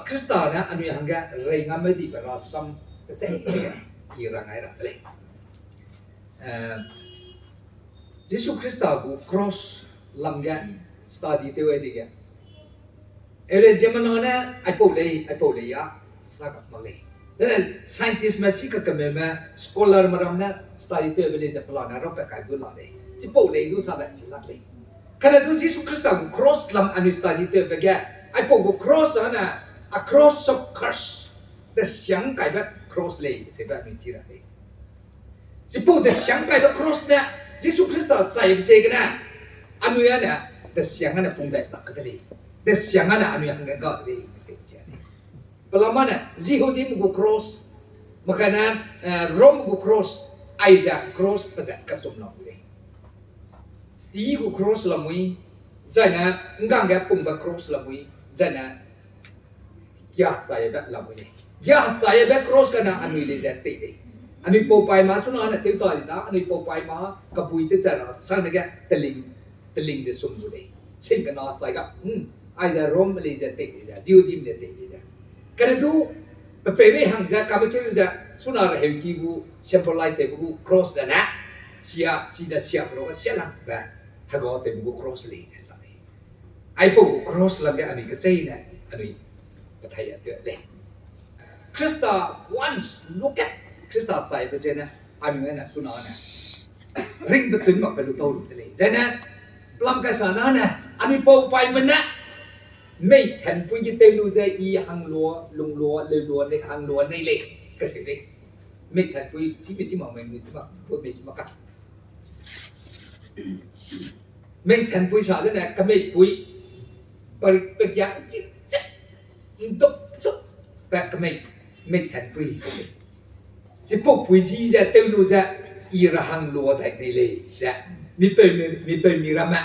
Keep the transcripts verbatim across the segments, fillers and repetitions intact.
Khrista ne anui hangge rei ngam mei dibe rasam kechei i rangai ra de lei. Eh, Jisu Khrista gu cross lam ge study tew ai dege, Ere ziemmena ne aipau lei, aipau lei a sa kak mak lei. Dene scientistme chi kakemeume, scholarme ram ne study tewbe lei ze pelane rapat kai gu la lei. Chipau lei du sa dai chi lak lei. Kane du Jisu Khrista gu cross lam anui study tewbe ge, aipau gu cross ane, a cross of curse, desiang kaibe cross lei, sebe anui chi ra lei. Chipau desiang kaibe cross ne, Jisu Khrista chaibe ziegene, anui ane, desiang ane pung dai lak de lei. Desiang ane anui hangge ga de lei, se chi lei. Pelama ne, Jihudime gu cross, makane, eh, Rome gu cross, aize cross pezat kasum lamui lei. Ti gu cross lamui, zaine, nggangge pungbe cross lamui, zaine, giasaibe lamui lei. Giasaibe cross gene anui lei ze tei lei. Anui pau paî ma chuna ne tew ta di da, anui pau paî ma kapui tew ze ra sang dege teling, teling ze sum gu lei. Sing kena sai ga, hmm, aize Rome lei ze tei lei ze, Jihudime lei tei lei ze. Kane du, pe peirei hang ze, kabe keu ze, chuna reheuki gu, symbolize tewbe gu cross zene, sia, si ze sia ro ga sia langbe, hega tewbe gu cross lei ze sa lei. Aipau gu cross lam ge anui kecheîne, anui pethai a tew lei. Khrista once look at Khrista saibe zene, anui ne chuna ne ringbe tun makbe lu tau lu de lei. Zene, pelam kaisa na ne, anui pau paîme ne, mei tanpui ge tew lu ze i hanglua, lunglua, leulua, nei, hanglua nei lei, kese lei. Mei tanpui, chi mei chi mak, mei mei chi mak, pui mei chi mak ka. Mei tanpui sa zene, kemeipui, pe, pegiak chi, chi, ndop, chup, pe kemei, mei tanpui. Chipau pui ji ze tew lu ze, i rahang lua dai nei lei ze. Mipeu mi, mipeu mi ramme,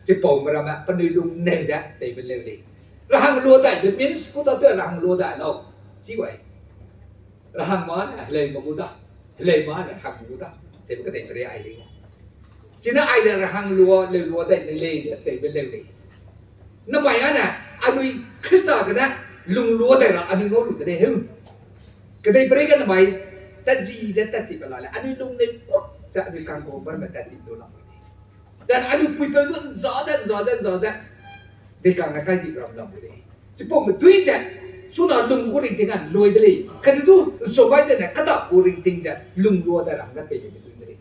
chipaume ramme, penui lung neu ze, teibe leu lei. Rahang lua daibe means, ku ta tew rahang lua dai lau. Chi wai. Rahang ma ne, heleu ma gu da. Heleu ma ne, rahang ma gu da. Zebe kedei pere ai lei. Chine ai le rahang lua, leu lua dai nei lei, de teibe leu lei. Namai ane, anui Khrista gene lung lua dai ra anui ngau lu de lei heu. Kedei pere ge namai, tat ji ze tat ji be la le, anui lung nei kuk ze anui kangkau bar me tat ji lu la. Zan anui puipeu du nza ze, nza ze, nza ze. Dei kang ne kai di ram lam de lei. Chipau me dui ze, chuna lung gu ringting a lui de lei. Kane du, nso bai zene, kada gu ringting ze, lung lua dai ram ge pei de dui de lei.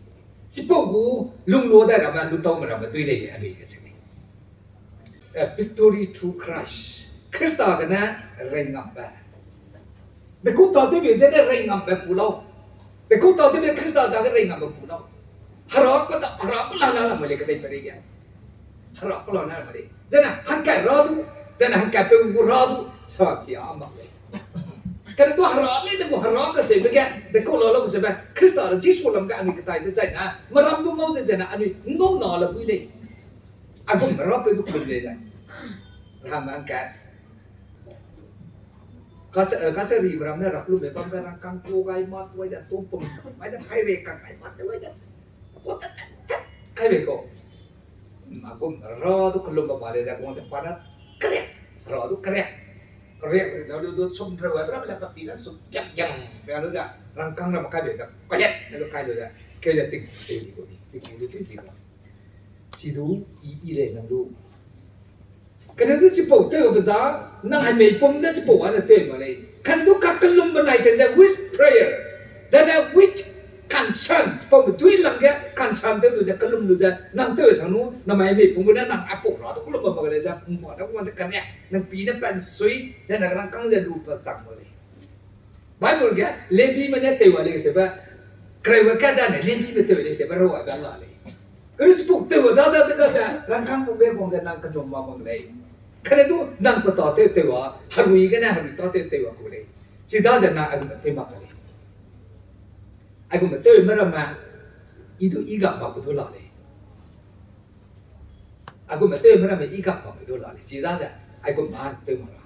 Chipau gu, lung lua dai ram a, lu tau me ram me dui lei, anui ge se lei. A victory through Christ. Khrista gene rei ngambe. Dekau tâtewbe zene rei ngambe pu lau. Dekau tâtewbe Khrista dage rei ngambe pu lau. Hera pe da, hera pe la na lamui lei kedei pere ge. Hera pe la na lamui lei. Zene hangkat ra du, zene hangkatpeu gu ra du, sa chi a mak lei. Kane du hera lei de gu hera kaseube ge, dekau la lau kaseube, Khrista le Jisu lam ge anui kedai de zai na, meram du ngau de zene anui ngau na le bui lei. Aigum rapeu du kelum lei de. Rahang hangkat. Kase, eh, kase ri meram ne ra kelum lei bam ge rangkâng ku gai mat wai de, tumpum, wai de, paî rei kang gai mat wai de. Ku tat tat kai bei kau. Aigum ra du kelum ba ma lei de, guang de pa na keriak. Ra du keriak. Keriak, ra du du sum reu wai, ra le pa pi na sum piak yang. Pe lu de, rangkâng ra ma kai bei de, keriak, pe lu kai lu de. Keu de ting, ting di gu di, ting di gu di, ting di gu. Chi du, i, i lei nang du. Kane du chipau tewbe za, nang hai meipum de chipau ane tew mak lei. Kane du kakellumbe nai ten ze with prayer. Zene with concern. Chipau me dui lam ge concern tew lu ze, kellum lu ze, nang tew sang nu, namai meipum gene nang aipau ra du kellumbe mak lei ze, mma da wang ze kane, nang pi ne pansui, zene rangkâng ze lu pa sang mak lei. Bible ge, Lebime ne tew wa lei kaseube, kereube ka dane, Lebime tew lei kaseube, rau wa ga la lei. Kane chipau tew wa da da de ga ze, rangkâng pungbe bang ze nang kellum ma bam lei. Kane du nang pe tâtew tew wa, herui gene herui tâtew tew wa ku lei. Chidaze nang aigum tew mak ka lei. Aigum tewme ramme, i du i ga mak ku du la lei. Aigum tewme ramme i ga mak ku du la lei. Chidaze, aigum ma tew mak ra.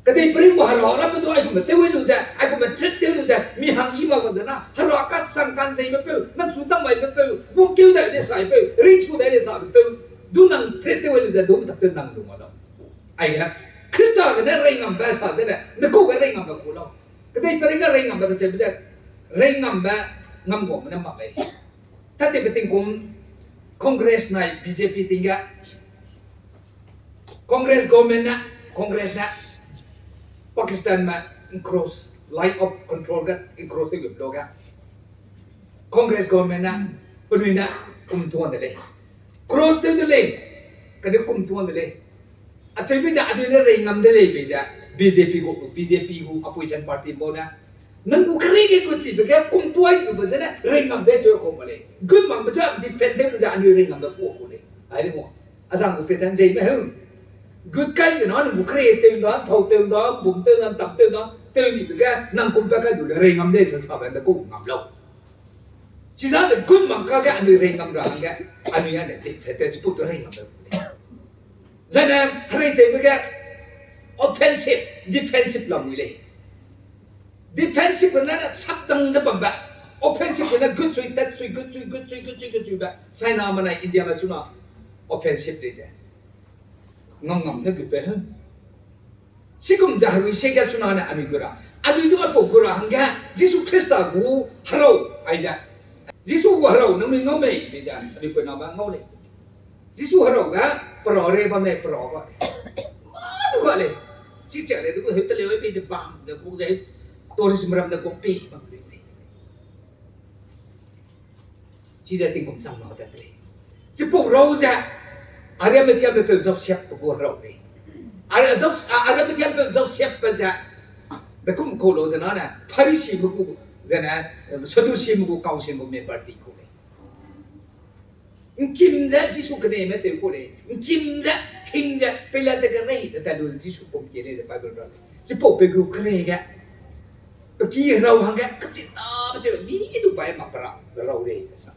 Kedei peri gu hera ramme du aigum tew lu ze, aigum treat tew lu ze, mi hang i mak bam ze na, hera kasang kanseibepeu, nang chu tangmaibepeu, gu keu dai de saipeu, ringchu dai de saipeu, du nang treat tew lu ze, du tak tew nang lu ma lau. Aige, Khrista gene rei ngambe sa zene, ne kau ge rei ngambe ku lau. Kedei peri ge rei ngambe keseube ze, rei ngambe ngam guangme ne mak lei. Tat tei beting kum Congress nai B J P ting ge. Congress government ne, Congress ne Pakistan me encroach, line of control ge encroach tewbe lo ge. Congress government ne, penui ne, kum tuan de lei. Cross tew de lei, kane kum tuan de lei. Aseube ze anui ne rei ngam de lei be ze, B J P gu, B J P gu opposition party bau ne. Nang gu keri ge gut tibe ge kum tuai lube de ne rei ngam de ze kau ba lei. Gut makbe ze defend tew lu ze anui rei ngam de ku ku lei. Ai de mo. Azang gu petan zei me hem. Gut kai ze na nang gu keri tew da, thau tew da, bum tew da, tam tew da, tew nibe ge nang kum pa kai lu le rei ngam de ze sabe de ku ngam lau. Chiza ze gut mak ka ge anui rei ngam ra hangge, anui ane defend tew chipau tu rei ngam de ku lei. Zaine, hereitewbe ge offensive, defensive lamui lei. Defensive ne saptang ze bambe, offensive ne gutsui, tatsui, gutsui, gutsui, gutsui, gutsuibe. China menai India me chuna offensive lei ze. Ngam ngam ne gutbe he. Sikum ze herui sie ge chuna ne anui gu ra. Anui du aipau gu ra hangge, Jisu Khrista gu herau, aize. Jisu gu herau nangnui ngau mei, be ze, anui puiname ngau lei. Jisu herau ge, perau rei bam mei, perau ga. Mâ du ga lei. Chi chia lei, du gu heu teleu pe ze bam, de gu de, tourism ram de gu pe bam lei. Chide tingkum chang lau tat lei. Chipau rau ze, Arimatheame peu Josepbe gu herau lei. Ari-, Jos-, a-, Arimatheame peu Josepbe ze, bekum kau lau ze na ne, Pharisime gu, zene, Sadduceeme gu council gu member ti kau lei. Ngkim ze Jisu keneme tew kau lei. Ngkim ze, hing ze, peila dege rei, de tat lu Jisu pum kie lei ze Bible ra lei. Chipau pe gu kere ge. Pe ki herau hangge, kesitabe tew, mi du bai mak pe ra, rau lei ze sa.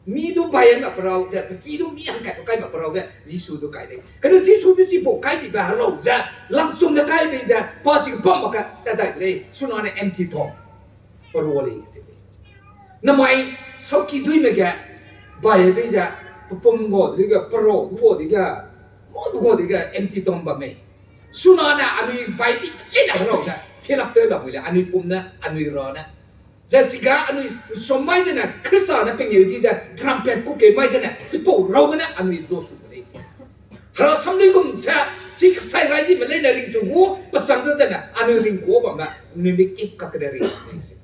Mi du bai mak pe rau, ze pe ki du mi hangkat kai mak pe rau ge, Jisu du kai lei. Kane Jisu du chipau kai dibe herau ze, langsum ne kai bei ze, pa chi bam mak ge, tat dai lei, chuna ne empty tomb. Perua lei ze. Namai sauki duime ge, bai bei ze, pepum ga dege, perau du ga dege, mâ du ga dege, empty tomb bam mei. Chuna ne anui bai di leine herau ze, fill up tew lamui lei, anui pum ne, anui ra ne. Ze chiga anui nsum mai zene, Khrista ne pengeu di ze, trumpet kukeu mai zene, chipau rau gene anui zuasu gu lei. Hera samlui gum ze, chi kesai rai dime leine ringchu gu, pechang de zene, anui ringku bambe, anui mikip kakede ring lei.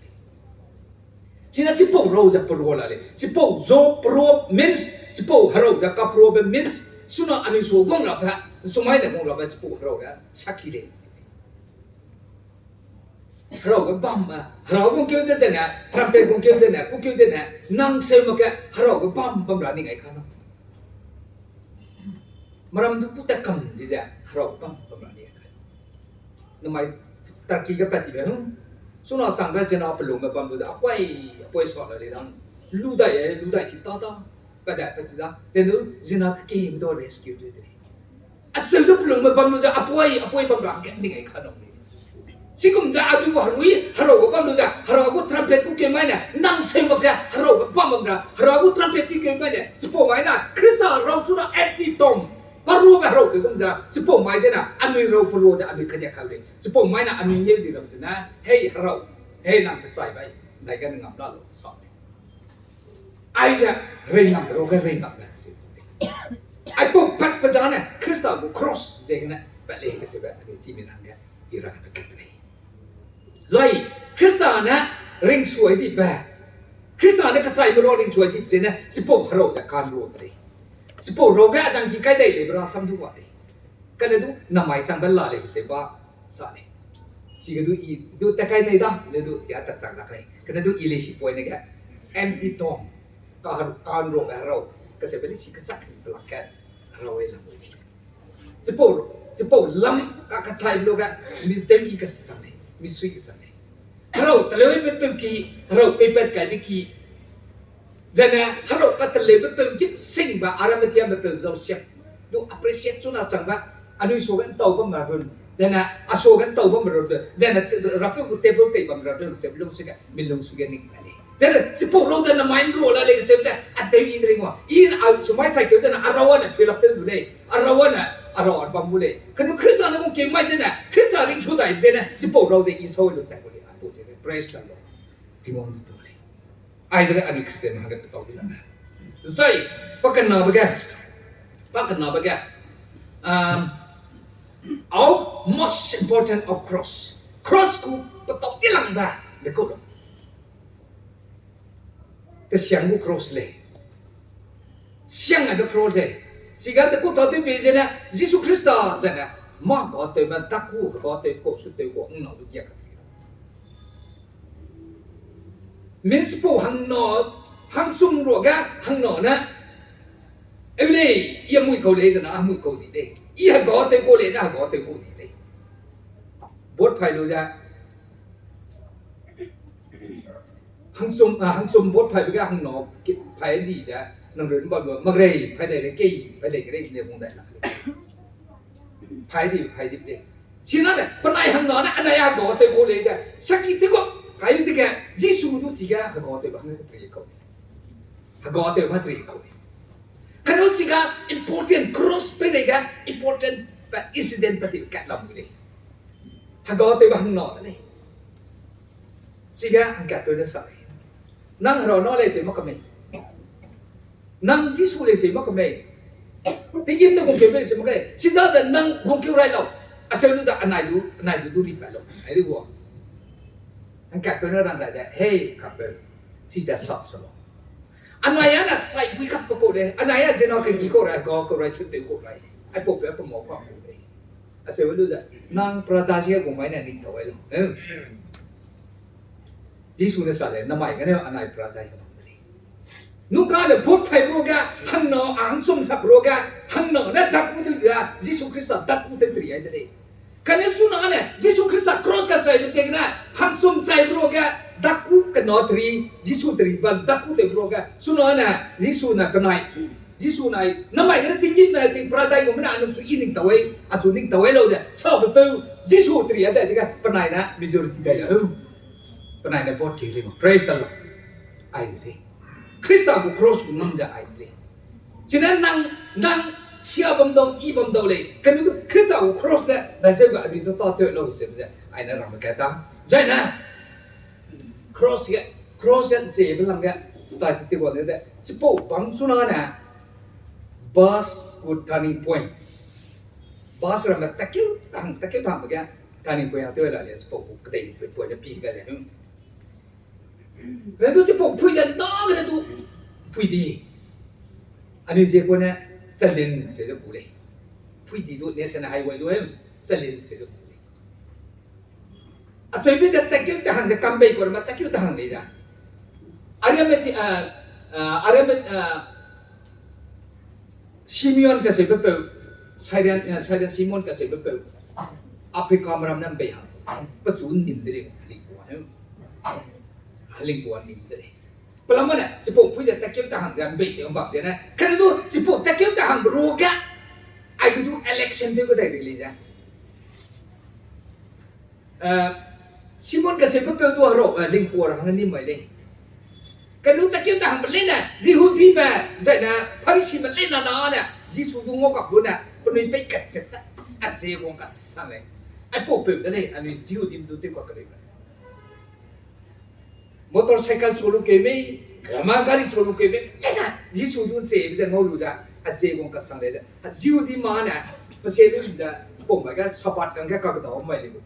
Chine chipau rau ze perua la lei. Chipau zo perua means, chipau herau ze kaperuabe means, chuna anui su guang rabe, nsum mai ne guang rabe chipau herau ze, saki lei. Herau ge bam, eh, herau gungkeu de zene, trumpet gungkeu zene, kukeu zene, nang seu mak ge herau ge bam bam ra ning ai ka na. Meram du pu tat kam di ze, herau ge bam bam ra ning ai ka na. Namai Turkey ge pat tibe hung. Chuna sangbe zena pelungme bam lu de, apui, apui sa la lei dang. Lu dai e, lu dai chi ta da. Pat dai, pat chi da. Zenu, zena kekeme du rescue de de lei. Aseu du pelungme bam lu ze, apui, apui bam ra hangge ning ai ka nang lei. Chigum ze anui gu herui, herau ge bam lu ze, herau gu trumpet kukeu mai ne, nang seu mak ge, herau ge bam bam ra, herau gu trumpet kukeu mai ne, chipau mai na, Khrista rau chuna empty tomb, peruabe herau de gum ze, chipau mai zene, anui rau perua de anui kadiak kau lei. Chipau mai na anui ngeu di ram zene, hei herau, hei nang kesai bai, ndai ge ne ngam la lau, sa lei. Aize reingambe rau ge reingambe se. Aipau patbe zane Khrista gu cross ziegene pat lei kaseube anui chime nang ge i ra be kat lei. Zai Khrista ne ringsuai dibe, Khrista ne kachaibe rau ringsuai dibe zene chipau herau de kanrua de lei. Chipau rau ge azang ki kai dai leibe rasam du wa lei. Kane du namai changbe la lei kaseu ba sa lei. Sige du i du tat kai nei da, le du tia tat chang lak lei. Kane du i lei si point ne ge, empty tomb, ka har-, kanruabe herau, kaseube lei si kasak ni pelak kat, herau e lam lei. Chipau, chipau lam ka kathai lu ge, mi tew i kasang lei, mi sui kasang lei. Herau teleu pe peu ki, herau peipat kaibe ki, zene herau kateleube peu gîmsingbe Arimatheame peu Joseph du appreciate chuna changbe, anui suage ntau bam ra run, zene a suage ntau bam ra run, zene rapeu gu table tei bam ra run se lung suge, mi lung suge ning ka lei. Zene, chipau rau ze namai nrua la lei kacheu ze, a tew i de lei ngua. I ne a sumai chai keu zene, a rau ane pui lap tew lu lei. A rau ane, a rau a bam gu lei. Kanu Khrista ne gu keu mai zene, Khrista ring su dai zene, chipau rau ze i sau lu tai gu lei. A pau zene, praise the Lord. Tingwang du tu lei. Ai de lei, anui Christian hangge petau di lam. Zai, pa kenabe ge, pa kenabe ge, um, our most important of cross. Cross gu petau di lam da, de kau lo. Kesiang gu cross lei. Siang a de cross lei. Siga de ku tau tew pe zene, Jisu Khrista zene, mâ ga tewme daku, ga tew kau su tew kau, hangna du dia ka ti. Min sipau hangna, hangsum ruage hangna ne, eu lei, i a mui kau lei zene, a mui kau di lei. I hega tew kau lei ne, hega tew kau di lei. Bot phai lu ze, hangsum, a, hangsum bot phaibe ge hangna phai di ze, nang run bam lu, mak rei, phai dai le kei, phai dai ke rei, ne bung dai la. Phai di, phai di de. Sina ne, penai hangna ne, anai a hega tew kau lei ze, saki tew kau, kai di ge, Jisu du siga hega tew ba hangna tri kau. Hega tew ma tri kau. Kanu siga important cross pe lei ga important pa incident pa ti kat lam gu lei. Hega tew ba hangna de lei. Siga hangkat peu ne sa lei. Nang hera na lei se mak ka mei. Nang Jisu lei se mak ka mei. Tinggîm ne gungkeu lei se mak ka lei. Chidaze nang gungkeu rai lau. Acheu lu da anai du, anai du du ripat lau. Ai di gu. Hangkat peu ne rang dai de. Hei, katpeu. Chize sa se lau. Anai a ne saipui kap pe kau lei, anai a zena kedi kau rai, ga kau rai, chut tew kau rai. Aipau pe pe mau pa kau lei. Acheu lu ze, nang paradise ge gu mai ne ning tau ai lau. Jisu ne sa lei, namai gene anai paradise ge bam de lei. Nungka ne bot phai ruage, hangna a hangsum sak ruage, hangna ne daku tew ga, Jisu Khrista daku tew tri ai de lei. Kane suna ne, Jisu Khrista cross ga chaibe ziegene, hangsum chaibe ruage, daku kena tri, Jisu tri bam daku tew ruage, suna ne, Jisu ne penai, Jisu nai, namai gene tinggîm ne ting paradise gu mene anui su i ning tau ai, achu ning tau ai lau de, sabe peu, Jisu tri a dai dege, penai ne majority dai la, penai ne vote keu lei ma, praise the Lord. Ai de lei. Khrista gu cross gu ngam ze ai de lei. Chine nang, nang sia bam dau, i bam dau lei. Kane du Khrista gu cross ne, dai zeu ga anui du tâtew lau sebe ze, ai ne ramme kat ta. Zai ne, cross ge, cross ge zebe lam ge, study tew gu ne de. Chipau bam suna ne, bus gu turning point. Bus ramme takeu, tang, takeu tangbe ge, turning point a tew la lei, chipau gu kedei point ne pi ga lei. Ren du chipau pui ze dagene du pui di. Anui zie kune chalin se ze gu lei. Pui di du national highway du, chalin se ze gu lei. Acheu pe ze takeu ta hang ze kambei kau ramme takeu ta hang lei da. Ariame ti, a, a, ariame, a, Simeon kacheubepeu, Cyrene, eh, Cyrene Simon kacheubepeu, Africame ram ne ’mbei hang, pechu ’nnim de lei, helingpua, helingpua ’nnim de lei. Pelama ne, chipau pui ze takeu ta hang ze ’mbei tew bam ze ne, kane du chipau takeu ta hangbe ruage, ai gu du election tew kedai rei lei ze. Eh, Simon kacheubepeu du herau, eh, lingpua ra hang ’nnim mai lei. Kane du takeu ta hangbe leine, Jehudime, zai ne Pharisime leine na ne, Jisu du ngau kap lu ne, penui pei kat ze ta, a ze wang kasang lei. Aipaupeu de lei, anui Jehudime du tew ka keleibe. Motorcycle chu lu keu mei, gama gari chu lu keu mei, leine, Jisu du ze, ze ngau lu ze, a ze wang kasang lei ze. Jehudime ne, pe se lu ze, chipau mai ge Sabbath kangge kakdau mai lei gu.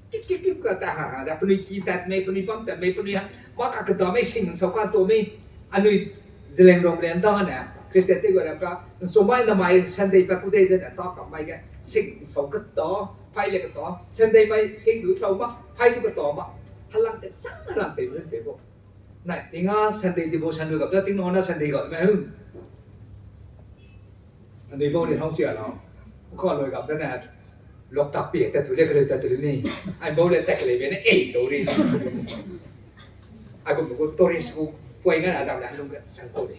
Kip, kip, kip ka ta ha ha ze, penui ki tat mei, penui bam tat mei, penui ha, mâ kakdau mei, sing ’nsau ka to mei, anui Zeliangrong le ’nda ne, Christian tew gu ram ka, ’nsau mai namai Sunday pa ku dei de ne, ta kam mai ge, sing ’nsau kata, phai le kata, Sunday mai sing du sau ma, phai du kata ma, helang tew, sang helang tew, ren tew gu. Nai, tinga Sunday devotion lu gap da, tingnana Sunday gap me hu. Anui bau le hang sia lau. Ka loi gap da ne, lok tak pie tat tu le, keleu tat tu le ni. Ai bau le tat kelei be ne, ei, lu ri. Ai gu, gu tourist gu point ga azam le, lung ga sang kau le.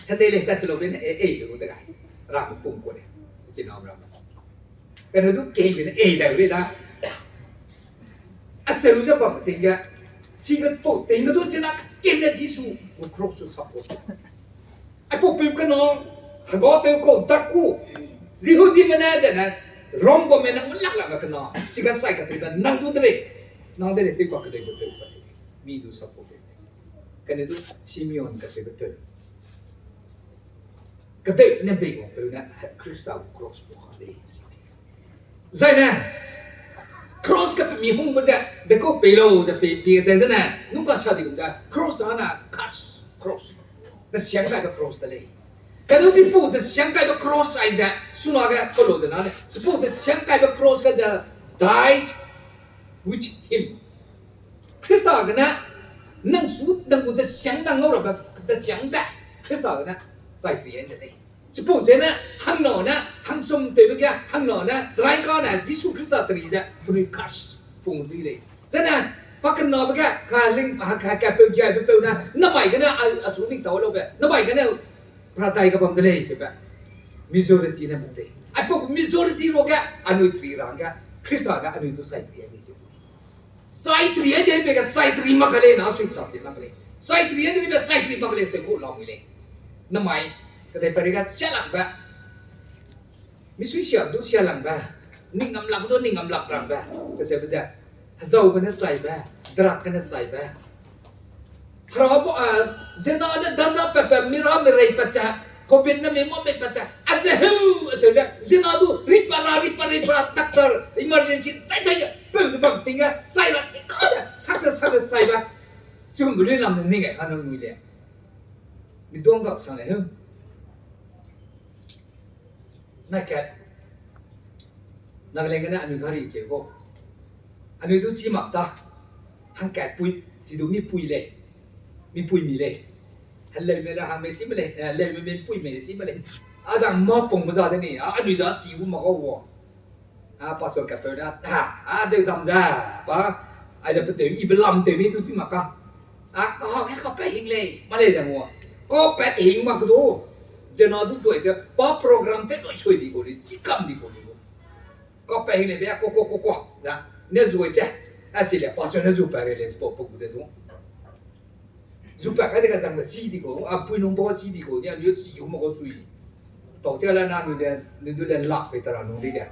Sunday le tat se lu be ne, ei, ei, lu de ga. Ram pung kau le. Kinam ram. Kane du kei be ne, ei, da le da. Acheu ze bam ting ge. Chige pau tei me du chena ketim le Jisu gu cross tu support. Aipau peu kena, hega tew kau dak ku, Jihudime ne zene, Rom gu me ne ngu lak lak kena, chige sai ka tei be nang du de lei, nang de lei tew ka kedei peu pa se, mi du support lei. Kane du Simeon kaseube peu. Kedei ne bei wang peu ne, Khrista gu cross pu ka lei. Zaine, cross ka pe mi hungbe ze, dekau pei lau ze pe, pe zai zene, nung ka sa di gum ze, cross a na, curse, cross. Desiang kaibe cross de lei. Kane dipau desiang kaibe cross ai ze, suna ge kalo de na le, chipau desiang kaibe cross ge ze, died with him. Khrista gene, nang su, nang gu desiang nang ngau rabe, desiang ze, Khrista gene, sai chi ai de lei. Chipau zene, hangna ne, hangsum tewbe ge, hangna ne, raikane, Jisu Khrista teri ze, penui curse, pung dui lei. Zene, pa kenabe ge, ka ling, ha, ka, kapeu giaibe peu ne, namai gene, a, achu ning tau laube, namai gene, paradise ge bam de lei sebe. Majority ne bam de lei. Aipau majority ruage, anui teri rangge, Khrista ge anui du sai teri ai de lei. Sai teri ai de lei, pe ge sai teri mak ka lei, na sui sa ti mak ka lei. Sai teri ai de lei, pe sai teri mak ka lei, sui ku lamui lei. Namai, kedei peri ga sialangbe. Misui siak du sialangbe. Ning ngam lak du ning ngam lak rangbe. Kaseube ze. Hezaube ne saibe. Drak gene saibe. Hera bu, a, zena ne dan ra pat pat, mi ra mi rei pat ze, covid ne mi ma mei pat ze, a ze heu, a ze ze, zena du, ri pa ra, ri pa, ri pa, doctor, emergency, tai tai, peu ze bam ting ge, sai ra, chi ka ze, sak ze, sak ze, sai ba. Chigum bu lui lam ne ning ai ka nang nui le. Mi duang gak sang le heu. Nai kat. Nang leng gene anui gari keu gu. Anui du chi mak ta. Hangkat pui, chi du mipui lei. Mipui mi lei. Heleume le hangme chi me lei. Eh, leume mipui me chi me lei. A zang mâ pungbe za de ni. A, anui za chi gu mak gau gu. A, pastor kapeu da, a, a, deu dam ze, pa, aize pe tew, ibe lam tew mi du chi mak ka. A, kahang ge kapat hing lei, ma lei ze ngua. Kapat hing mak du. Zena du dui de, pa program te dui sui di kau lei, chi kam di kau lei. Kapat hing lei be, ko, ko, ko, ko, za, ne zui ze. A si le, pastor ne zu pat rei lei, pa, pa gu de du. Zu pat kai de ka zangbe chi di kau, a pui nung ba chi di kau, ni anui chi gu mak kau sui. Tau chi la na anui de, anui du le lak pei ta ra nung di de.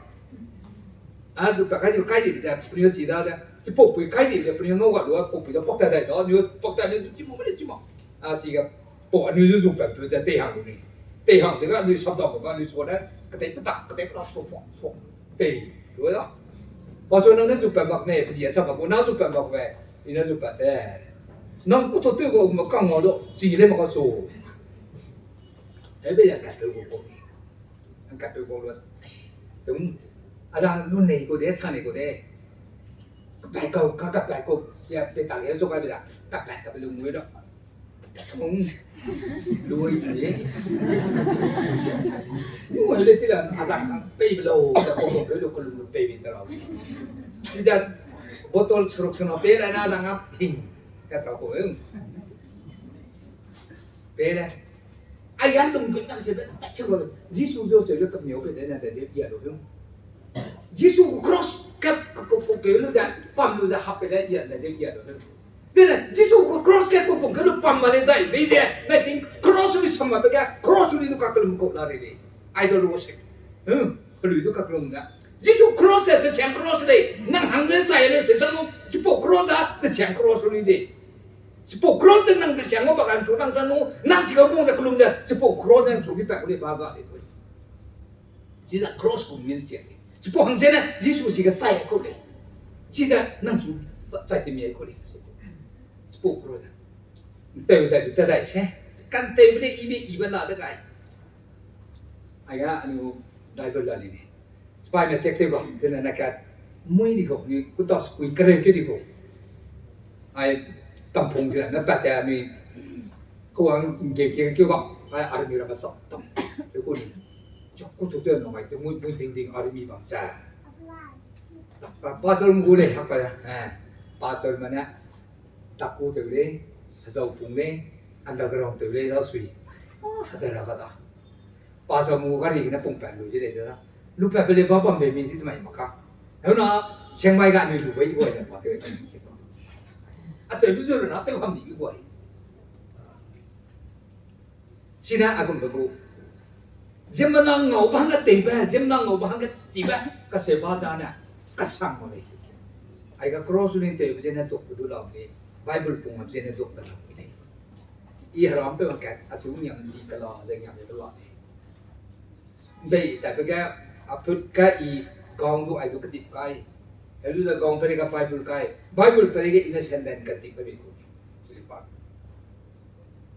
A zu pat kai di, kai di ze, penui chi da de. Chipau pui kai di de, penui ngau ga lu, pau pui da pak ta dai da, anui pak ta anui du chi mak, ma le chi mak. A chi ga, pau anui zu zu pat pui ze tei hang lu ni. Tei hang de ga anui sap da ga anui sua ne, katei petak, katei petak sua, sua. Tei, lu da. Pastor nang ne zu pat mak ne, pe zi a sap mak gu, na zu pat mak be, i na zu pat de. Nang ku tu tu gu ma kang ngau du, chi le mak ka su. Hebe ya katpeu gu gu. Ang katpeu gu lu. Tum, a dang lu nei gu de, cha nei gu de. Kapat kau, ka, kapat kau, ya pe ta ge zu kai be da. Kapat, kapat lu mui da. Tat mung. Lu ai ni. Lu ai le chi la, a dang pei be lau, da ko ko ke lu ko lu pei be ta lau. Chi da bottle seruk sena pe la na dang a ping. Ka ta ko, em. Pe le. Ai, a lung gu na se be, ta che ba, Jisu du se le kamiau pe de na de ze ia lu. Jisu gu cross ka, ka, ka, ka, ke lu da, pam lu da hap pe de ia de ze ia lu. Dene, Jisu gu cross ke ku pung ke lu pam ma le dai, be de, na ting cross lu sam ma be ka, cross lu du ka kelum kau la re le. Idol worship. Hmm, pe lu du ka kelum da. Jisu cross de se siang cross le, nang hang de zai le se zang lu, chipau cross da, de siang cross lu de. Chipau cross de nang de siang ba kan chu nang zang lu, nang chi ka bung ze kelum de, chipau cross de nang chu di pa ku le ba ga le. Chiza cross gu min chia. Chipau hang zene, Jisu si ge chai kau lei. Chiza nang su sa-, chai te mi ai kau lei. Chipau cross da. Nteu dai, te dai se. Kan teu le ibe ibe la de gai. Aya anu Bible la ni ne. Spy me check te ba, te na na ka mui di ko, ni ku ta spui kere ke di ko. Ai tampung jira, na pa te anui, ko ang ge ke ke ba, ai army ra ba sa tam. Te ko ni. Chok ku tu te no mai, te mui mui ding ding army bam sa. Pa, pastor mu le, ha pa ya. Eh, pastor mana, taku te le, zau pung le, underground te le, da sui. Ah, sa te ra ka da. Pastor mu gari gene pung pan lu ji le ze da. Lu pa pe le ba bam be mi zi mai maka. Heu na, Chiang Mai ga ni lu bai bai da pa te. Aseu lu zu runa tew ham di gu ai. Sine a gumbe gu. Ziemmena ngaube hangge teibe, ziemmena ngaube hangge chibe, kaseu ba zane, kasang mak lei. Aiga cross ning tewbe zene dukbe du lau lei, Bible pung lam zene dukbe lau lei. I heram pe kat, achu niam zi pe la, ze niam pe la lei. Bei, tabe ge, aput ka i gaung du ai du kedip kai. Helu da gaung pere ga Bible kai. Bible pere ge innocent dan kedip pe bi ku. Sui pa.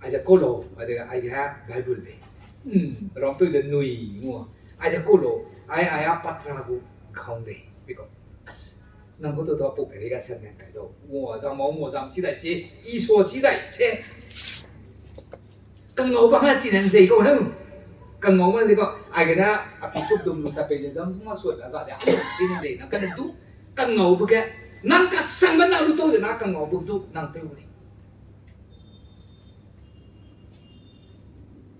Aize kolo, aide aige ha Bible be. Hmm, rongpeu de nui ngua. Aide kolo, ai, ai a patra gu khang de. Biko, as, nang gu to to pau pere ga sen men kai do. Ngua, zang mau ngua zang si dai se, i so si dai se. Kangau ba ha chi nan zei kau heu. Kangau ba zei kau, aigene, a pi chup dum lu ta pei de dam, ma suai ba ga de, a lu si nan zei na, kane du, kangau ba ge, nang kasang ba nang lu tau de na, kangau ba du, nang peu ni.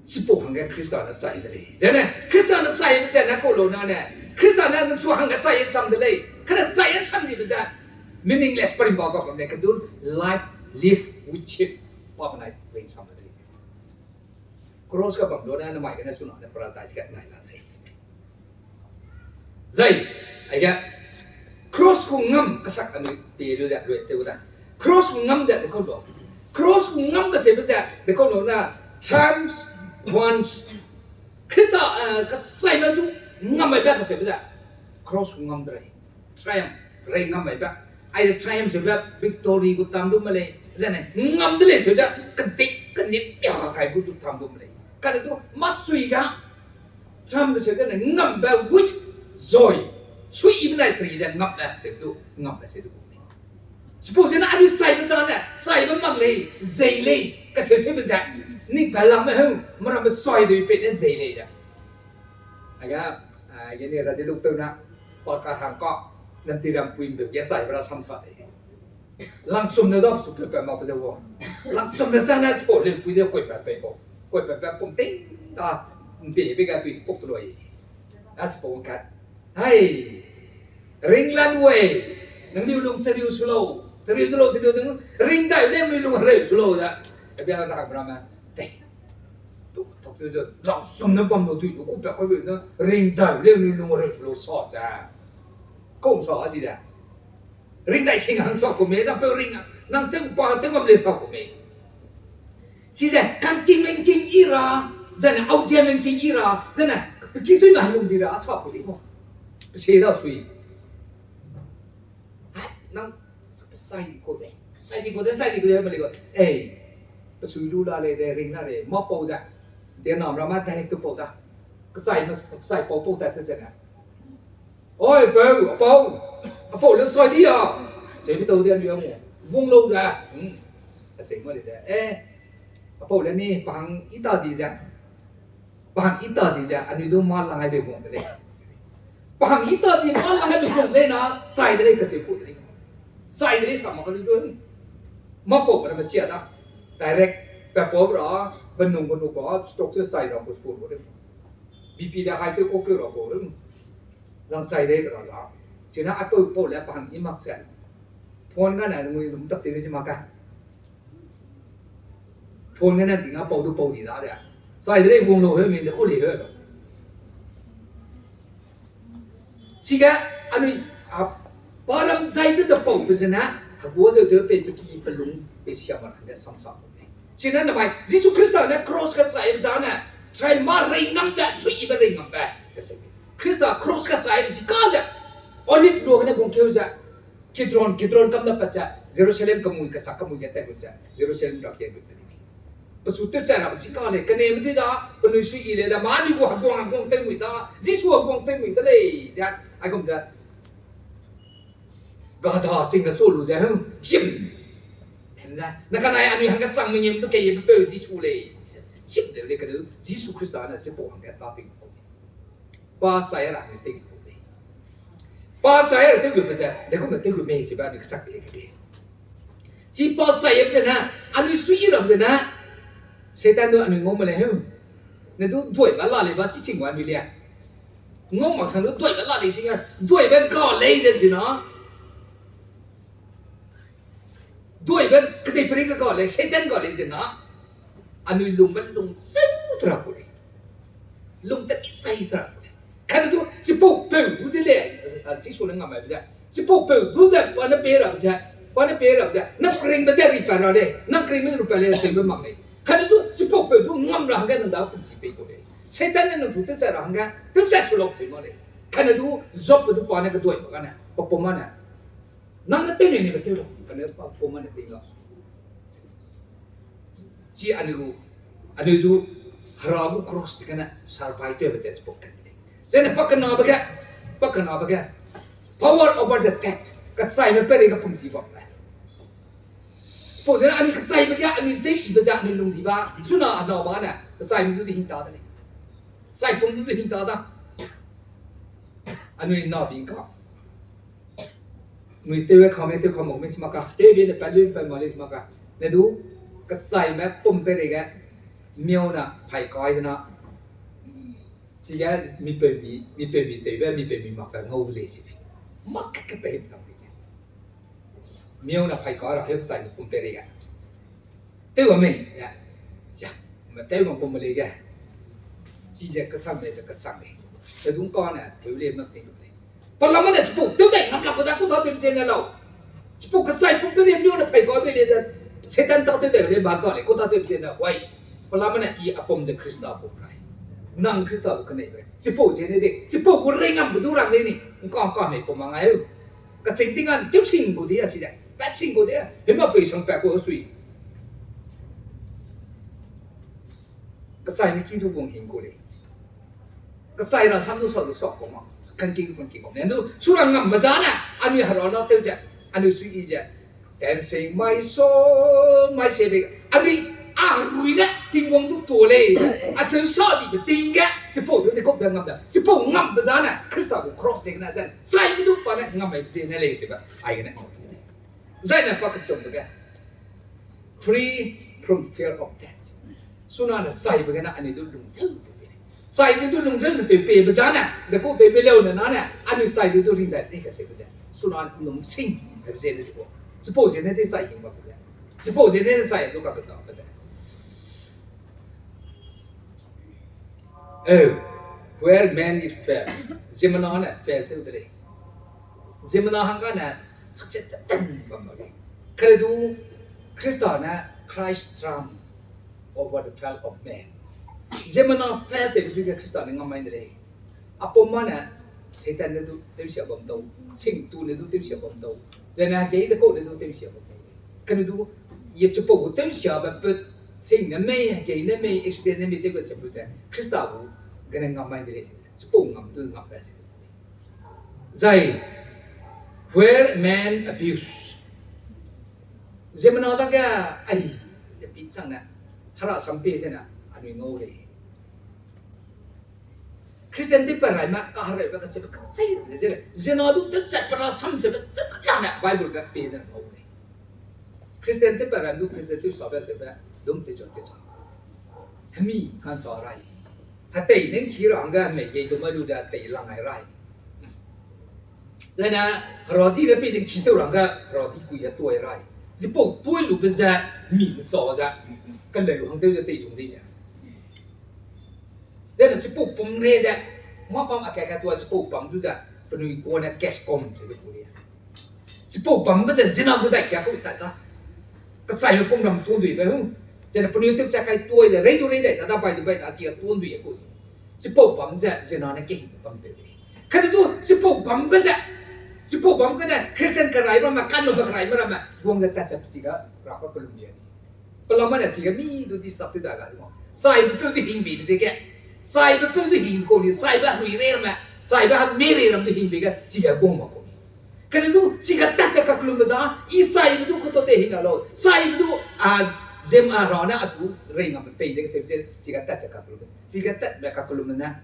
Chipau hangge Khrista ne chai de lei. Dene, Khrista ne chaibe ze ne kau lau na ne. Khrista ne nang su hangge chai sam de lei. Kane chai sam dibe ze meaningless parimba ba bam lei. Kedu life live with him. Pa benai lei sam de lei. Cross ka bam lu ne, namai gene su na ne paradise ge nai la de lei. Zai, aige, cross gu ngam kasak anui pie lu ze, lui tew gu da. Cross gu ngam ze, de kau lu. Cross gu ngam kaseube ze, de kau lu na, triumphs, once. Khrista, eh, kasai na du, ngam mai ba kaseube ze. Cross gu ngam de rei. Triumph, rei ngam mai ba. Ai de triumph seube, victory gu tam du ma lei. Zane, ngam de lei seu ze, kedik, kenik, ya, kai gu du tam du ma lei. Kane du, masui ga, Cham de seu zene ngambe with joy. Sui ibe nai teri ze ngambe seu du, ngambe seu du. Chipau zene anui saibe zane, saibe mak lei, zei lei, kaseu seube ze. Ning pa langme heu, merambe soi de pei ne zei lei ze. Aga, a, gene ra de luk peu na, pa ka hang ka, nam ti ram pui'mbe ge saibe ra samsa lei. Langsum ne da pechu pe pe mak pe ze wa. Langsum ne sang ne chipau lei pui de kuipat pei kau. Kuipat pe pum ting da, mpei be ga tui puk loi. A chipau kat. Hai. Ringlan wei. Nang diu lung seriu su lau. Teriu de lau, teriu de. Ringdai lei mi lung reu su lau da. Abia ra ra me. Te. Tu, tok tu de. Langsum ne bam lu tui lu ku pe kau be ne. Ringdai lei mi lung reu su lau sa ze. Kau sa a chi de. Ringdai sing hang sa ku me, zang peu ring, nang tew pa tew bam lei sa ku me. Chize, kangking mengking i ra, zane, audia mengking i ra, zane, peki tui na lung di ra, sa ku lei mo. Pese da sui. Hai, nang, sai di ku de, sai di ku de, sai di ku de, ma lei ku. Ei, pesui lu la lei de, ring la lei, ma pau ze. De nam ra ma direct tu pau da. Kesai ma, kesai pau pau ta te zane. Oi, peu, apau. Apau le sai di a. Sei mi tau de anui a mo. Wang lau da. Hmm. A sei ma lei de. Eh. Apau le ni pa hang i ta di ze. Pa hang i ta di ze. Anui du ma lang ai be wang de lei. Pa hang i ta di ma lang ai be wang lei na. Sai de lei kaseu pu de lei. Sai de lei sa ma ka lu du. Ma pau ka na ma chia da. Direct. Pa pau ra. Benung benung ka. Stroke tu sai ra ku spu de lei. B P de high te kau keu ra kau, zang sai de ra za. Chine apau pau le pa hang i mak se. Phone ga ne ngui lum tak te be chi mak ka. Phone ga ne ting apau du pau di da de. Sai de lei wang lau he mi de kau lei he. Chige, anui, a, pa ram zai de de pau pe zene, hegua zeu de pei pe ki pe lung pe sia ma de samsa. Chine namai, Jisu Khrista ne cross kasaibe zane, try ma rei ngam ze, sui ibe rei ngam be, kaseu. Khrista cross kasaibe zi ka ze, Olive luagene gungkeu ze, Kidron, Kidron kam ne pat ze, Jerusalem kemui, kasak kemui ge tat gu ze, Jerusalem ra kie gu de ni. Pesu tew chai ra pe zi ka lei, keneme dui da, penui sui i lei da, ma anui gu heguang, heguang tew mui da, Jisu heguang tew mui de lei, ze, aigum ze. Gada sing ne su lu ze, hmm, him. Him ze, na kanai anui hangge sang mengeu du kei pe peu Jisu lei. Him leu lei kadu, Jisu Khrista ne chipau hangge ta ting kau. Pa sai ra hangge ting kau lei. Pa sai ra tew gu pe ze, de gu me tew gu mei ze ba anui kasak lei kade. Chi pa sai ye pe ze na, anui sui ra pe ze na. Satan du anui ngau ma lei heu. Ne du duai ba la lei ba chi ching wa anui lei. Ngau mak sang du duai ba la lei sing a, duai ba ga lei de zi na. Duibe kedeiperei ge ga lei, Satan ga lei zena, anui lungbe lung seu tera ku lei. Lung temi sai tera ku lei. Kane du, chipau peu du de lei, a, a, chi su ne ngam maibe ze. Chipau peu du ze, pa ne pei rabe ze, pa ne pei rabe ze, nang keringbe ze ri pa ra lei, nang keringbe ri pa lei, seube mak lei. Kane du, chipau peu du ngam ra hangge nang da pumchi pei ku lei. Satan ne nang su tewchat ra hangge, tewchat su lau sei mak lei. Kane du, Jobbe du pa ne keduibe gane, pa pum mane. Nang ne tew nei nebe tew lau, kane pa pum mane ting lau. Chi anui gu, anui du, Hera gu cross gene survive tewbe ze chipau kat de lei. Zene pa kenabe ge, pa kenabe ge, power over the death, kechaime peirei ge pumchi bam lei. Chipau zene anui kechaibe ge, anui tew ibe ze anui lung di ba, chuna anau ba ne, kechaime du de hing ta de lei. Chaipum du de hing ta da. Anui na bi ka. Anui tew e kame tew ka mak me chi mak ka. Tew bi ne pa lui pa ma le chi mak ka. Ne du, kechaime pum peireige, miau na pai kai de na. Chige mi peu mi, mi peu mi tewbe, mi peu mi mak pe ngau lei si. Mak ke pe hip sang di se. Miau na pai ka ra hip sai pum peireige. Tew a mei, ya. Ya, me tew ma pum lei ge. Chize kesang lei, kesang lei. Pe dung ka ne, tew lei mak ting lei. Pelame ne chipau tew dai ngam lak ba za ku ta tew ze ne lau. Chipau kechai pum peireige miau ne pai ka be lei ze. Satan ta tew dai lei ba ka lei, ku ta tew ze ne, wai. Pelame ne i a pum de Khrista pum rai. Nang Khrista gu keneibe. Chipau ze ne de, chipau gu rei ngam be du rang lei ni. Ngka ngka mei pum ma ngai eu. Kaching ting an tew sing gu di a si ze. Pat sing gu di a. Hema pei sang pat ku sui. Kechaime ki du bung hing ku lei. Kechai ra sam du sa du sa ku ma. Kan ki du kan ki ku. Ne du su ra ngam ba za ne. Anui Hera na tew ze. Anui sui i ze. Dancing my soul, my Savior. Anui, a herui ne, Tingwang du tuâ lei. A seu sa dibe ting ge, chipau du de kop de ngam da. Chipau ngam be za ne, Khrista gu cross ziegene ze, chaibe du pa ne ngam maibe ziegene lei sebe, aigene. Zai ne pa kechum de ge. Free from fear of death. Suna ne chaibe gene anui du lungzeu de pe. Chai du du lungzeu de pe pebe za ne, de kau tewbe leu ne na ne, anui chai du du ring dai de kaseube ze. Suna num sing, hebe ziegene de kau. Chipau ziegene de chai hing ba pe ze. Chipau ziegene de chai du kaketabe ze. Oh, where man it fell. Ziemmena ne fail tew de lei. Ziemmena hangga ne success tew ten bam ba lei. Kane du Khrista ne Christ triumph over the fall of man. Ziemmena fail tewbe zu ge Khrista ne ngam mai de lei. Apum ma ne Satan ne du tewsia bam tau, singtu ne du tewsia bam tau, zene hekei de kau ne du tewsia bam tau. Kane du, ye chipau gu tewsiabe put, sing ne mei, hekei ne mei, accident ne mei tewbe se put ze, Khrista gu gene ngam mai de lei se, chipau ngam du ngam ba se. Zai, where man abuse. Ziemmena dage, ai, ze pi chang ne, hera sam pie zene, anui ngau lei. Christian tewpat raime kahereube kacheube kacheu le ze, ziemmena du tewchat pe ra sam seube cheu la ne Bible ge pie de ngau lei. Christian tewpat ram du Christian tewsabe seube, dum tewchua tewchua. Hemi kansa rai. Hetei ne ngki ra hangge hemei gei du mai lu ze hetei lang ai rai. Zaine, heradi ne pei ze ngki tew ra hangge heradi kui ge tuai rai. Zipau tuai lube ze, mi mesa ze, keleu hangtew ze tei lung di ze. Zaine chipau pum re ze, mâ bam a ka ka tuai chipau bam du ze, penui guane cash com ze be gu lei. Chipau bam ge ze, zina gu dai kia kau tat da. Kechaibe pum ram tuanduibe hu. Zaine penui tewchat kai tuai de, rei du rei dai da, da bai du bai da, chi a tuandui e kau. Chipau bam ze, zina ne kehingbe bam tew lei. Kane du, chipau bam ge ze, chipau bam ge ne, Christian kerai ramme, kanu kerai ramme, guang ze tat ze chi ga, ra ka kelum bia di. Pelama ne chi ga mi du di sap tew da ga di ma. Saibe peu du hingbe de ge. Saibe peu du hing kau ni, saibe herui rei ramme, saibe hemi rei ram du hingbe ge, chi ga guang ma kau ni. Kane du, chi ga tat ze kakelumbe za, i saibe du kuta de hing a lau. Saibe du, a, zem a ra ne a su rei ngam pei de ge se, chi ga tat ze kakelumbe. Chi ga tatbe kakelumbe ne.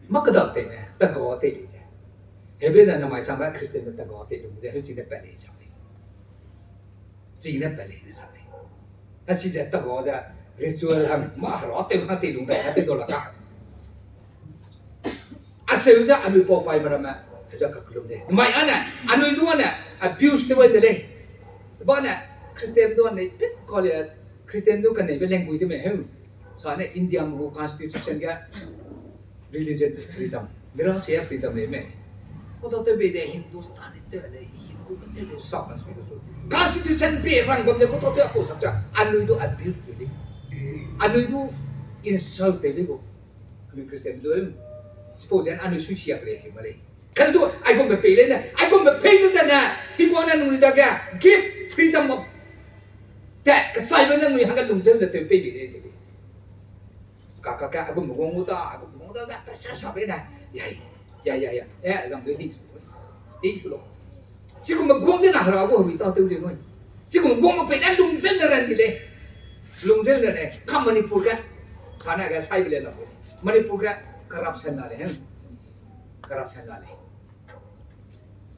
Mâ kedam tei ne, taga tei lei ze. Hebe ne namai changbe Christianbe taga tei lung ze, heu chi ne pat lei chang lei. Chi ne pat lei ze chang lei. A chi ze taga ze, ritual hang, mâ hera tew hang tei lung dai, a tei dau la ka. A seu ze anui pau paime ramme, heu ze kakelum de. Mai ane, anui du ane, abuse tew wai de lei. Ba ne, Christian du anei pit kau le, Christian du kaneibe language de me heu. Sa ne India mu constitution ge religion freedom, mira se freedom le me. Kau ta tew bei de Hindustan tew le, Hindu tew le sa kan su su. Constitution pe rang bam de kau ta tew a kau sak cha, anui du abuse tew di. Anui du insult tew di gu. Anui Christian du, suppose anui sui siak le hi ma lei. Kane du, aigumbe pei lei ne, aigumbe pei ne zene, Tingwang ne nung ni dage, give freedom of, te, kechaibe ne nui hangge lungzeu ne tew pei bei lei ze. Ka, ka, ka, aigumbe guang gu ta, aigumbe guang ta ze, pressure sa bei ne. Ya, ya, ya, ya. Eh, zang de hi su. Hi su lo. Chigumbe guang ze na hera gu hui ta tew lei nui. Chigumbe guangbe pei ne lungzeu ne ran di lei. Lungzeu ne ne, ka Manipur ge. Sa ne ga sai be le la. Manipur ge corruption la lei, hen. Corruption la lei.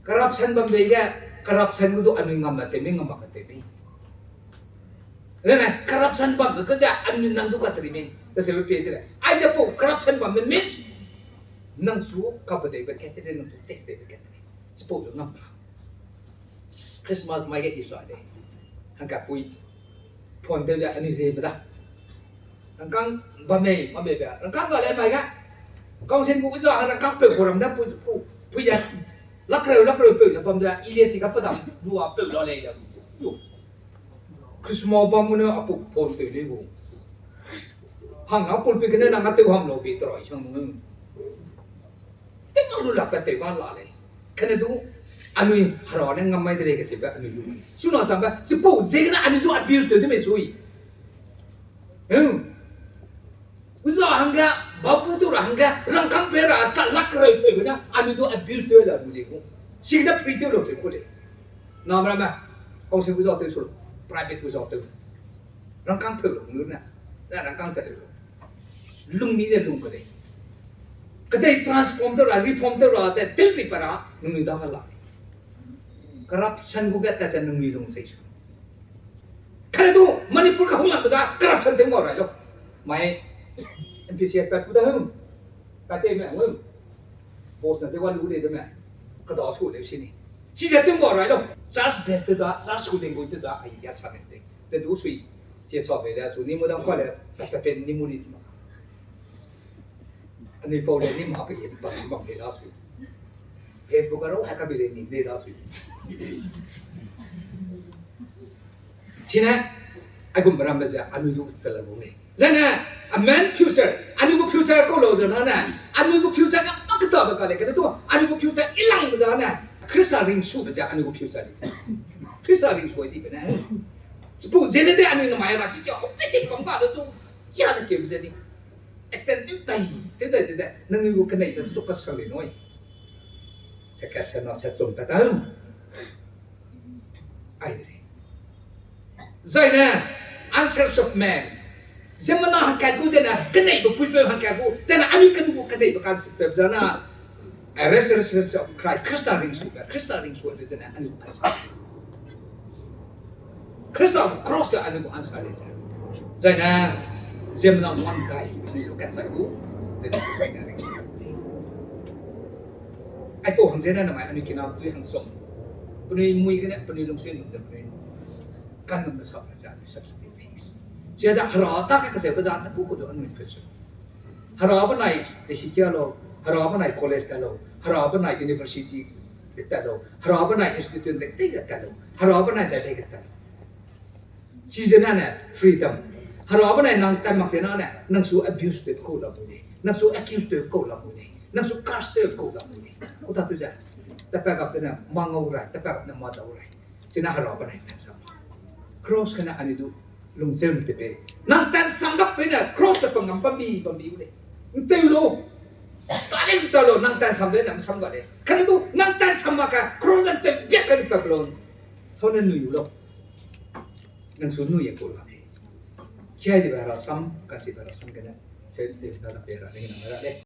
Corruption bam bei ge, corruption gu du anui ngam ma tew mei, ngam ma ka tew mei. Zene corruption bam ge ze anui nang du ka teri mei. Ka se pe ze le. Aize pau corruption bam me mis. Nang su ka pe dei be kat te de, nang su test dei be kat te de. Suppose ngam ma. Christmas mai ge isa de. Hangkapui. Phone tew ze anui ze be da. Rangkâng bam mei, bam mei be. Rangkâng ga le mai ga. Council gu za rangkâng peu gu ram da pui, pui, pui ze. Lakreu, lakreu peu ze bam ze, i le si ga pa dam, lua peu la lei da. Yo. Christmas bam mu ne a pu phone tew lei gu. Hang na pulpit gene nang a tew ham lau be tera i sang mu. Tew ma lu lak ka tew ba la lei. Kane du, anui hera ne ngam mai de lei kasibe anui lu. Suna sambe, suppose ziegene anui du abuse tew de mei sui. Hmm. Uza hangge, babu tew ra hangge, rangkâng pe ra, ta lak reu peu ne, anui du abuse tew la lu lei gu. Sigene free tew lau se ku lei. Namramme, council uza tew su, private uza tew. Rangkâng peu lu ne, na rangkâng ta lei lu. Lung mi ze lung ka lei. Kedei transform tew ra, reform tew ra, te tew ri pa ra, nungnui da ka la lei. Corruption gu ge ta ze nungnui lung sei su. Kane du Manipur ga hung lak be za corruption tew ngau rai lau. Mai M P C pat ku da hum. Pat te me hum. Boss na tew wa lu lei de me. Kada su lei sini. Chize tew ngau rai lau. Church base te da, church gu language te da, ai ya sa ne te. Te du sui. Chi sa be le su ni mu dam ka le, ta pen ni mu ni chi ma. Anui pau le ni ma pe ge pa bam le da sui. Facebook a rau hack ka be le ni le da sui. Chine, aigum rambe ze anui du fel la gu lei. Zene, a man future, anui gu future kau lau ze na ne, anui gu future ga mak ta be ka lei, kane du, anui gu future i lang be za ne, Khrista ringsube ze anui gu future lei ze. Khrista ringsube di be ne. Suppose zene de anui namai ra ki kia, objective bam ka de du, sia ze keu ze ni. Extend tew dai, tew dai, tew dai. Nangnui gu keneibe suk ka sang lei nui. Se kat se na se chum pat ta. Ai de lei. Zaine, answers of man. Ziemmena hangkat gu zene, keneibe puipeu hangkat gu, zene anui kenu gu keneibe kan sipeu zene. A resurrection of Christ, Khrista ringsube, Khrista ringsube zene anui answer. Khrista cross a anui gu answer lei ze. Zaine, ziemmena wan kai, anui lu kat sai gu, zene aipau hang zene namai anui kina dui hang song. Penui mui gene, penui lungsui num de penui. Kanum me sap ze anui sap su di lei. Chiada hera ta ke kaseu be za ta ku ku du anui pe su. Hera benai desikia lau, hera benai college ta lau, hera benai university de ta lau, hera benai institute de tei de ta lau, hera benai de tei de ta lau. Chizena ne freedom. Hera benai nang tan mak zena ne, nang su abuse tew kau la mui lei, nang su accuse tew kau la mui lei, nang su curse tew kau la mui lei. Ku ta tu ze, ta pa gap ne ma ngau rai, ta pa gap ne ma dau rai. Chine hera benai tan sam. Cross kane anui du lungzeu te pe. Nang tan sam gap pe ne cross te pangam pambi pambi u lei. Ntew lo. Ta lei ta lo, nang tan sam de nang sam ga lei. Kane du nang tan sam mak ka cross nang tew biak ka ni pa lo. Sau ne nui u lo. Nang su nui e kau la lei. Kiai dibe hera sam, kachibe hera sam kane. Seu de da da pe ra lei, nang ra lei.